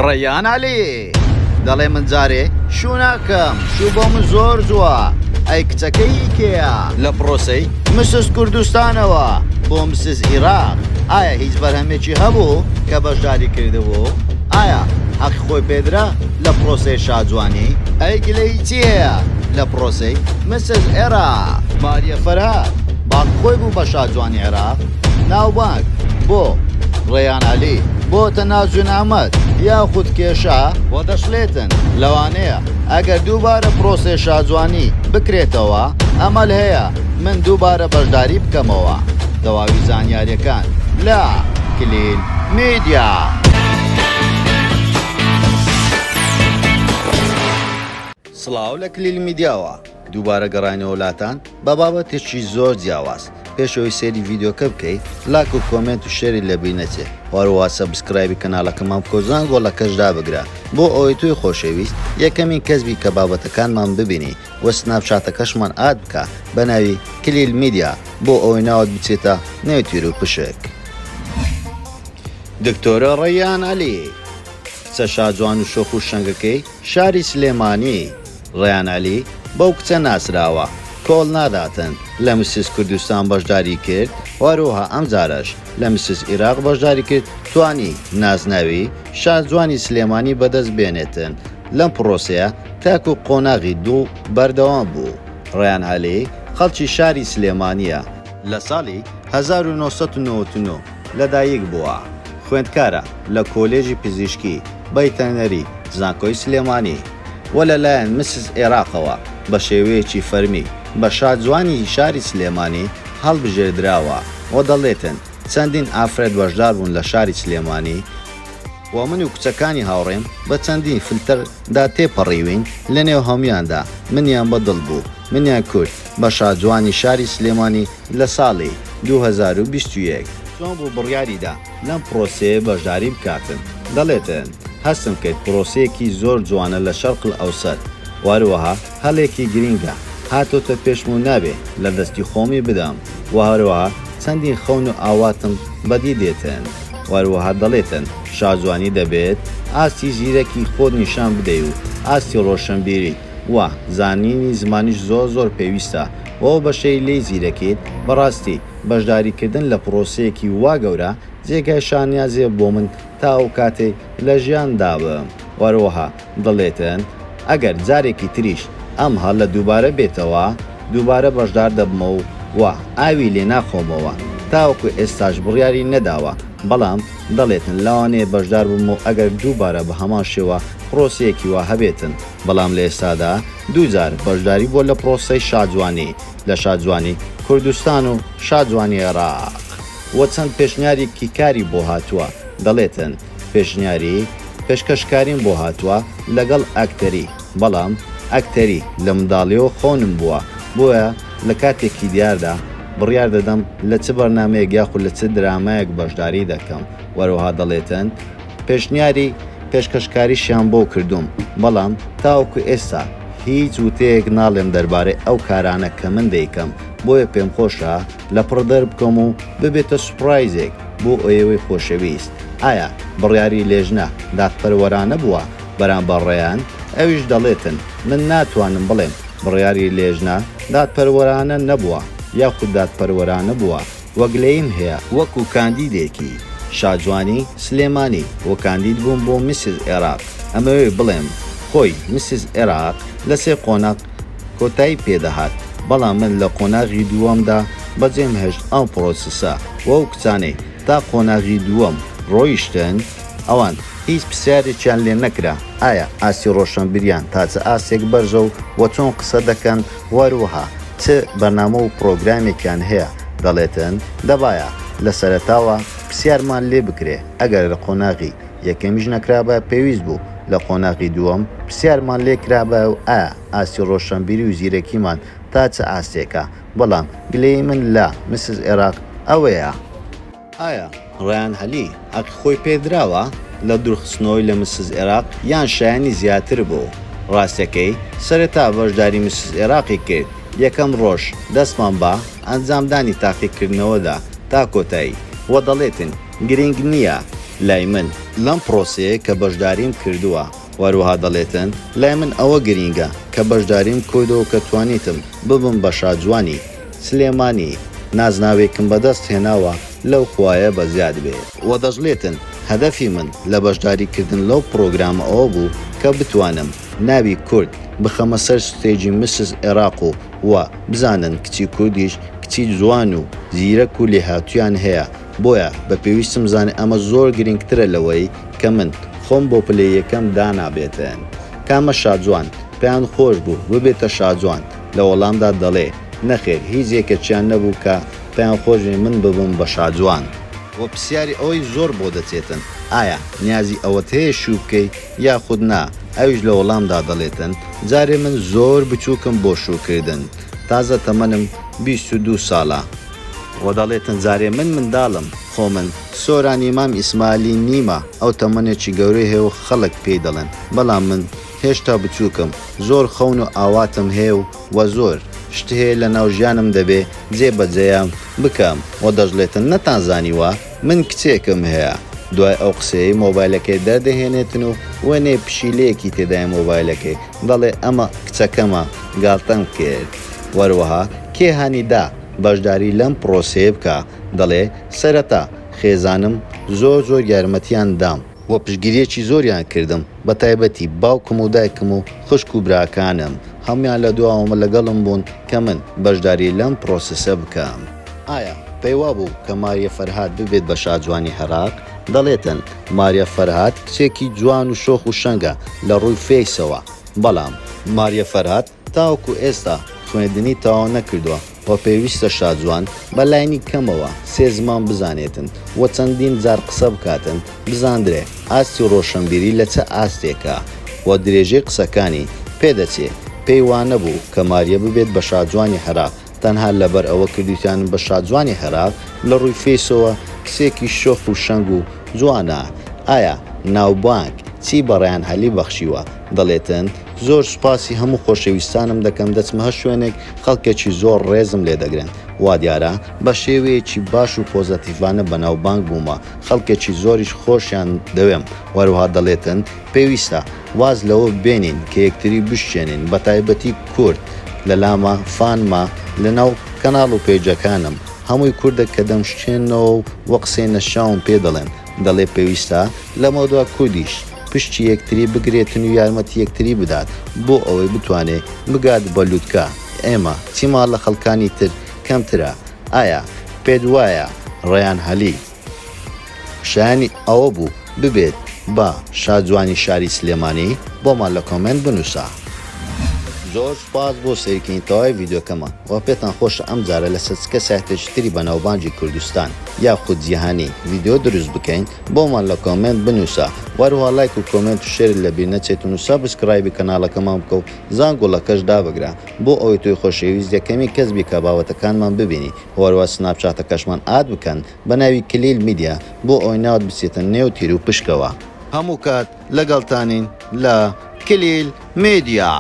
ڕەیان عەلی دەڵێ من جارێ شوو ناکەم شوو بۆ من زۆر زووە ئەی کچەکەی هی کێیە؟ لە پڕۆسەی مسز کوردستانەوە بۆ مسز ئیراق ئایا هیچ بەرهەمێکی هەبوو کە بەشداری کردبوو؟ ئایا حەقی خۆی پێدرا لە پڕۆسەی شاجوانی؟ ئەی گلەیی چی هەیە لە پڕۆسەی مسز ئێراق؟ ماریە فەرهاد باقی خۆی بوو بە شاجوانی عێراق؟ ناوبانگ بۆ ڕەیان عەلی بۆتە ناز و نەعمەت یاخود کێشە؟ وە دەشڵێتن لەوانەیە ئەگەر دووبارە پرۆسەی شاجوانی بکرێتەوە ئەمەل هەیە من دووبارە بەشداری بکەمەوە. تەواوی زانیاریەکان لە کلیل میدیا. سڵاو لە کلیل میدیاوە دووبارە گەڕاینەوە لاتان بە بابەتێکی زۆر جیاواز پێش ئەوەی سەیری ڤیدیۆکە بکەی ڵایک و comment و share ی لەبیر نەچێ وهەروەها subscribe ی کەناڵەکەمان بکە و زەنگۆڵەکەش دابگرە بۆ ئەوەی تۆی خۆشەویست یەکەمین کەس بی کە بابەتەکانمان ببینی وە سناپچاتەکەشمان add بکە بەناوی کلیل میدیا بۆ ئەوەی ناوت بچێتە نێو تیروپشک. دکتۆرە ڕەیان عەلی کچە شاجوان و شۆخ و شەنگەکەی شاری سلێمانی، ڕەیان عەلی بەو کچە ناسراوە کۆڵ ناداتن لە مسز کوردستان بەشداری کرد و هەروەها ئەمجارەش لە مسز ئیراق بەشداری کرد توانی نازناوی شاجوانی سلێمانی بەدەست بێنێتن لەم پڕۆسەیە تاکو قۆناغی دوو بەردەوام بوو. ڕەیان عەلی خەڵکی شاری سلێمانییە، لە ساڵی 1999 لەدایک بووە، خوێندکارە لە کۆلێژی پزیشکی ڤێتەرنەری زانکۆی سلێمانی و لەلایەن مسز ئێراقەوە بە شێوەیەکی فەرمی بە شاجوانی شاری سلێمانی هەڵبژێردراوە و دەڵێتن چەندین ئافرەت بەشداربوون لە شاری سلێمانی و من و کچەکانی هاوڕێم بە چەندین فلتەر دا تێپەڕیوین لە نێو هەموویاندا منیان بە دڵ بوو منیان کرد بە شاجوانی شاری سلێمانی لە ساڵی 2021. چۆن بوو بڕیاری دا لەم پڕۆسەیە بەشداری بکاتن؟ دەڵێتن هەستم کرد پڕۆسەیەکی زۆر جوانە لە شەرق الاوسط و هەروەها هەلێکی گرینگە هاتۆتە پێشم و نابێ لە دەستی خۆمی بدەم و هەروەها چەندین خەون و ئاواتم بەدی دێتن و هەروەها دەڵێتن شاجوانی دەبێت ئاستی زیرەکی خۆت نیشان بدەی و ئاستی ڕۆشنبیریت و زانینی زمانیش زۆر زۆر پێویستە و ئەو بەشەی لێی زیرەکیت بەڕاستی بەشداری کردن لە پڕۆسەیەکی وا گەورە جێگای شانیازیە بۆ من تا ئەو کاتەی لە ژیان دابم و هەروەها دەڵێتن ئەگەر جارێکی تریش ئەم هەلە دووبارە بێتەوە دووبارە بەشدار دەبمەو و ئاوی لێ ناخۆمەوە تاوەکو ئێستاش بڕیاری نەداوە بەڵام دەڵێتن لەوانەیە بەشدار بم و ئەگەر دووبارە بە هەمان شێوە پڕۆسەیەکی وا هەبێتن بەڵام لە ئێستادا دووجار بەشداری بووە لە پڕۆسەی شاجوانی لە شاجوانی کوردستان و شاجوانی عێراق و چەند پێشنیارێکی کاری بۆ هاتووە دەڵێتن پێشنیاری پێشکەشکاریم بۆ هاتووە لەگەڵ ئەکتەری، بەڵام ئەکتەری لە منداڵیەوە خەونم بووە، بۆیە لە کاتێکی دیاردا بڕیار دەدەم لە چ بەرنامەیەک یاخود لە چ درامایەک بەشداری دەکەم، وەروەها دەڵێتن پێشنیاری پێشکەشکاریشیان بۆ کردووم، بەڵام تاوەکو ئێستا هیچ وتەیەک ناڵێم دەربارەی ئەو کارانە کە من دەیکەم، بۆیە پێمخۆشە لەپڕ دەربکەم و ببێتە سوپرایزێک بۆ ئێوەی خۆشەویست. ئایا بڕیاری لێژنە دادپەروەرانە بووە بەرامبەر ڕەیان؟ ئەویش دەڵێتن من ناتوانم بڵێم بڕیاری لێژنە دادپەروەرانە نەبووە یاخود دادپەروەرانە بووە و گلەییم هەیە، وەکو کاندیدێکی شاجوانی سلێمانی و کاندید بووم بۆ مسز ئێراق، ئەمەوێ بڵێم خۆی مسز ئێراق لە سێ قۆناغ کۆتایی پێدەهات، بەڵام من لە قۆناغی دووەمدا بەجێم هێشت ئەم پرۆسسە و ئەو کچانەی تا قۆناغی دووەم ڕۆیشتن، ئەوان هیچ پرسیارێکیان لێ نەکرا ئایا ئاستی ڕۆشنبیریان تا چ ئاستێک بەرزە و وە چۆن قسە دەکەن و هەروەها چ بەرنامە و پڕۆگرامێکیان هەیە، دەڵێتن دەبایە لە سەرەتاوە پرسیارمان لێ بکرێ، ئەگەر لە قۆناغی یەکەمیش نەکرابایە پێویست بوو لە قۆناغی دووەم پرسیارمان لێ کرابایە و ئایا ئاستی ڕۆشنبیری و زیرەکیمان تا چ ئاستێکە، بەڵام گلەیی من لە مسز عێراق ئەوەیە. ئایا ڕەیان عەلی حەقی خۆی پێ دراوە لە دوورخستنەوەی لە مسز عێراق یان شایەنی زیاتر بوو؟ ڕاستەکەی سەرەتا بەشداری مسز عێراقی کرد یەکەم ڕۆژ دەستمان بە ئەنجامدانی تاقیکردنەوەدا تا کۆتایی وە دەڵێتن گرینگ نییە. لای من لەم پڕۆسەیە کە بەشداریم کردووە وەروەها دەڵێتن لای من ئەوە گرینگە کە بەشداریم کردووە کە توانیتم ببم بە شاجوانی سلێمانی نازناوێکم بەدەست هێناوە لەو خوایە بەزیاد بێ. وە دەشڵێتن هەدەفی من لە بەشداری کردن لەو پڕۆگرامە ئەوە بوو کە بتوانم ناوی کورد بخەمە سەر stage ی Mrs عێراق و وە بزانن کچی کوردیش کچی جوان و زیرەک و لێهاتوویان هەیە بۆیە بە پێویستم زانی ئەمە زۆر گرنگترە لەوەی کە من خۆم بۆ پلەی یەکەم دانابێتن کامە شاجوان پێیان خۆش بوو ببێتە شاجوان لە وەڵامدا دەڵێ نەخێر هیچ یەکەکیان نەبوو کە پێیان خۆش بێ من ببم بە شاجوان. وە پرسیاری ئەوەی زۆر بۆ دەچێتن ئایا نیازی ئەوەت هەیە شوو بکەی یاخود نا ئەویش لە وەڵامدا دەڵێتن جارێ من زۆر بچووکم بۆ شوو کردن تازە تەمەنم 22 ساڵە. وە دەڵێتن جارێ من منداڵم خۆ من سۆرانی مام ئیسمالی نیمە ئەو تەمەنێکی گەورەی هەیە و خەڵک پێی دەڵێن بەڵام من هێشتا بچووکم زۆر خەون و ئاواتم هەیە و وە زۆر شت هەیە لە ناو ژیانم دەبێ جێ بەجێیان بکەم وە دەشڵێتن نەتان زانیوە من کچێکم هەیە دوای ئەو قسەیەی مۆبایلەکەی دەردەهێنێتن و وێنەی پشیلەیەکی تێدایە مۆبایلەکەی دەڵێ ئەمە کچەکەمە گاڵتەم کرد وەروەها کێ هانی دا بەشداری لەم پڕۆسەیە بکا دەڵێ سەرەتا خێزانم زۆر زۆر یارمەتیان دام وە پشتگیریەکی زۆریان کردم بەتایبەتی باوکم و دایکم و خوشک و براکانم هەموویان لە دواوەمە لەگەڵم بوون کە من بەشداری لەم پرۆسسە بکەم. ئایا پێیوابوو کە ماریە فەرهاد ببێت بە شاجوانی عێراق؟ دەڵێتن ماریە فەرهاد کچێکی جوان و شۆخ و شەنگە لە ڕووی فەیسەوە، بەڵام ماریە فەرهاد تاوەکو ئێستا خوێندنی تەواو نەکردووە و پێویستە شاجوان بە لاینی کەمەوە سێ زمان بزانێتن و چەندین جار قسە بکاتن بزاندرێ ئاستی ڕۆشنبیری لە چ ئاستێکە و درێژەی قسەکانی پێدەچێ پێی وانەبوو کە ماریە ببێت بە شاجوانی عێراق تەنها لەبەر ئەوە کردوویانن بە شاجوانی عێراق لە ڕووی فەیسەوە کچێکی شۆخ و شەنگ و جوانە ئایا ناوبانگ چی بە ڕەیان عەلی بەخشیوە دەڵێتن زۆر سوپاسی هەموو خۆشەویستانم دەکەم دەچمە هەر شوێنێک خەڵکێکی زۆر ڕێزم لێ دەگرن وادیارە بە شێوەیەکی باش و پۆزەتیڤانە بەناوبانگ بوومە خەڵکێکی زۆریش خۆشیان دەوێم وەروها دەڵێتن پێویستە واز لەوە بێنین کە یەکتری بشکێنین بەتایبەتی کورد لەلامە فانمە لەناو کەناڵ و پەیجەکانم هەمووی کوردە کە دەمشکێننەوە و قسەی نەشیاوم پێ دەڵێن دەڵێ پێویستە لەمەودوا کوردیش پشتی یەکتری بگرێتن و یارمەتی یەکتری بدات بۆ ئەوەی بتوانێ بگات بە لوتکە ئێمە چیمان لە خەڵکانی تر کەمترە ئایا پێت وایە ڕەیان عەلی شایانی ئەوە بوو ببێت بە شاجوانی شاری سلێمانی؟ بۆمان لە comment بنووسە. زۆر سوپاس بۆ سەیرکردنی تەواوی ڤیدیۆکەمان وە پێتان خۆشە ئەم جارە لەسەر چ کەسایەتێکی تری بەناوبانگی کوردستان یاخود جیهانی ڤیدیۆ دروست بکەین بۆمان لە comment بنووسە وەروها لایک و comment و share ت لەبیر نەچێتن و subscribe ی کەناڵەکەمان بکە و زانگوڵەکەش دابگرە بۆ ئەوەی تۆی خۆشەویست یەکەمین کەس بی کە بابەتەکانمان ببینی وەروها سناپچاتەکەشمان add بکەن بە ناوی کلیل میدیا بۆ ئەوەی ناوت بچێتە نێو تیر و پشکەوە. هەموو کات لەگەڵتانین لە کلیل میدیا.